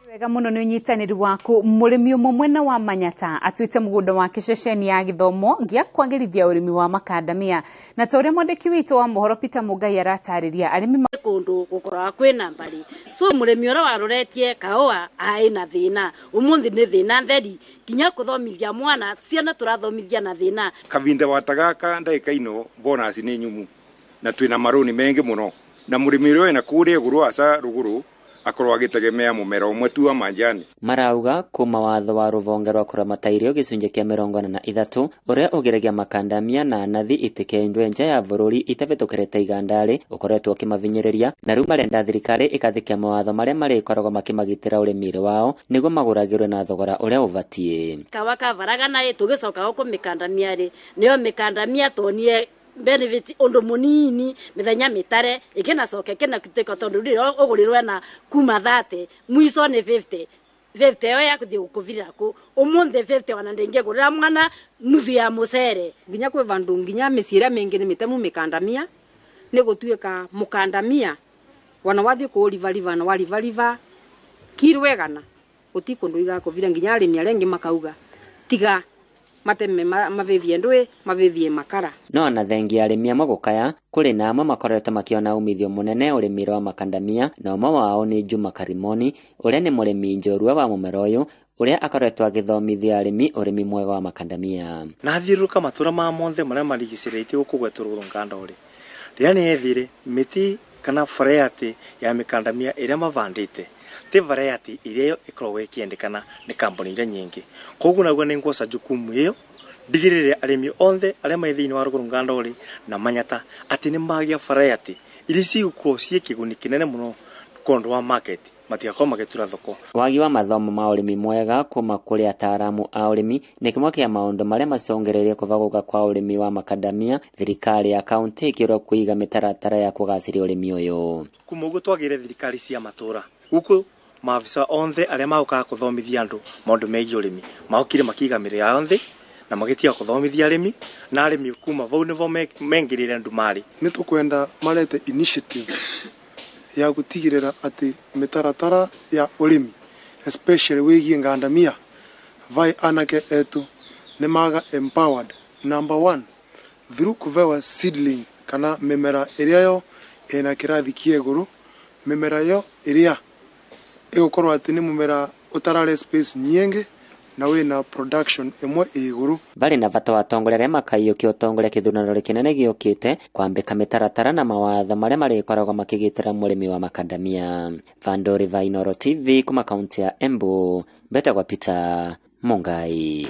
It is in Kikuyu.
Wega muno nĩ ũnyitanĩri waku. Mũrĩmi ũmwe mwena wa Manyata atuĩte mũgũnda wake ceceni ya gĩthomo gĩa kwagĩrithia ũrĩmi wa makandamia, na ta ũrĩa mwandĩki witũ wa mohoro Peter Mũngai aratarĩria, arĩmi Kundu gukoragwa kwina mbari, so murimi uria waroretie kaũa ai na thina umuthi ni thina theri nginya kuthomithia mwana, ciana turathomithia na thina. Kavinda watagaka ndagika ino bonus ni nyumu na twina maruni mengi muno, na murimi uria wina kuria iguru asa ruguru akorwo agitegemea mumera umwe tu wa manjani. Marauga kuma watho wa rũhonge rwa kũramata irio gĩcunjĩ kĩa 43 ũrĩa ũgiragia makandamia na nathi itikendwe nja ya bũrũri itavĩtũkĩrĩte igandarĩ ũkoretwo ũkĩmavinyĩrĩria, na rĩu marenda thirikari ĩkathĩkia mawatho marĩa marĩkoragwo makĩmagitĩra ũrĩmi wao nĩguo magũragĩrwe na thogora ũrĩa ũbatiĩ. Kawa kavaraga naĩ tũgĩcoka gũkũ mĩkandamia rĩ, nĩyo mĩkandamia tuonie benefit undu munini mithenya mitare ikinacoka ikinatuika, tondu rĩrĩa ũgũrĩrwo na kuma 30 mwico nĩ 50 50 ĩyo ya kũthiĩ gũkũvirira kũ ũmũthĩ 50 ona ndĩngĩgũrĩra mwana nuthu ya mũcere. Nginya kwĩ vandu nginya mĩciĩ ĩrĩa mĩingĩ nĩ mĩtemu mĩkandamia, nĩ gũtuĩka mũkandamia wana wathiĩ kũũrivariva na warivariva kirwegana gũti kũndũ igakũvira, nginya arĩmi arĩa angĩ makauga tiga mateme mavĩvie ndũĩ mavĩvie makara. No ona thengia arĩmi amwe gũkaya, kũrĩ na amwe makoretwo makĩona umithio mũnene ũrĩmi wa makandamia, na ũmwe wao nĩ Juma Karimoni ũrĩa nĩ mũrĩmi njorua wa mũmera ũyũ ũrĩa akoretwo agĩthomithia arĩmi ũrĩmi mwega wa makandamia. Na thiũrũrũka matũra ma monthe marĩa marigicĩrĩtie gũkũ gwetũ rũgũrũ Ngandori, rĩrĩa nĩethire mĩtĩ kana variety ya mĩkandamia ĩrĩa mavandĩte ti variety ĩrĩa yo ĩkoragwo ĩkĩendekana nĩ kambuni iria nyingĩ. Koguo naguo nĩ ngwoca jukumu ĩyo ndigĩrĩre arĩmi othe arĩa marĩ thĩinĩ wa rũgũrũ Ngandori na Manyata atĩ nĩ magĩa variety iria cigũkorwo ciĩ kĩguni kĩnene mũno kũndũ wa market, matigakorwo magĩtura thoko. Wagi wa mathomo ma ũrĩmi mwega kuma kũrĩ ataaramu a ũrĩmi nĩ kĩmwe kĩa maũndũ marĩa macũngĩrĩirie kũbagũka kwa ũrĩmi wa makandamia, thirikari ya kaunti ĩkĩũrwo kũiga mĩtaratara ya kũgacĩria ũrĩmi ũyũ. Kuma ũguo twagĩre thirikari cia matũra gũkũ, maafisa onthe arĩa magũkaga kũthomithia andũ maũndũ megiĩ ũrĩmi maokire makĩiga mĩrĩ yao nthĩ na magĩtiga kũthomithia arĩmi, na arĩmi kuma vau nĩvo mengĩrĩre ndumarĩ. Nĩ tũkwenda marete initiative ya gũtigĩrĩra atĩ mĩtaratara ya ũrĩmi, especially wĩgiĩ ngandamia, vai anake etu nĩ maga empowered, number one through kũvewa seedling kana mĩmera ĩrĩa yo ĩna kĩrathi kĩa igũrũ, mĩmera yo ĩrĩa ĩgũkorwo atĩ nĩ mũmera ũtararĩa space nyingĩ na wĩna production ĩmwe ĩ igũrũ. Varĩ na bata wa atongoria arĩa makaiyũkia ũtongoria kĩthurano kĩnene gĩũkĩte kwambĩka mĩtaratara na mawatho marĩa marĩkoragwo makĩgitĩra mũrĩmi wa makandamia. Vandori va Inooro TV kuma kaunti ya Embu, mbetagwa Peter Mungai.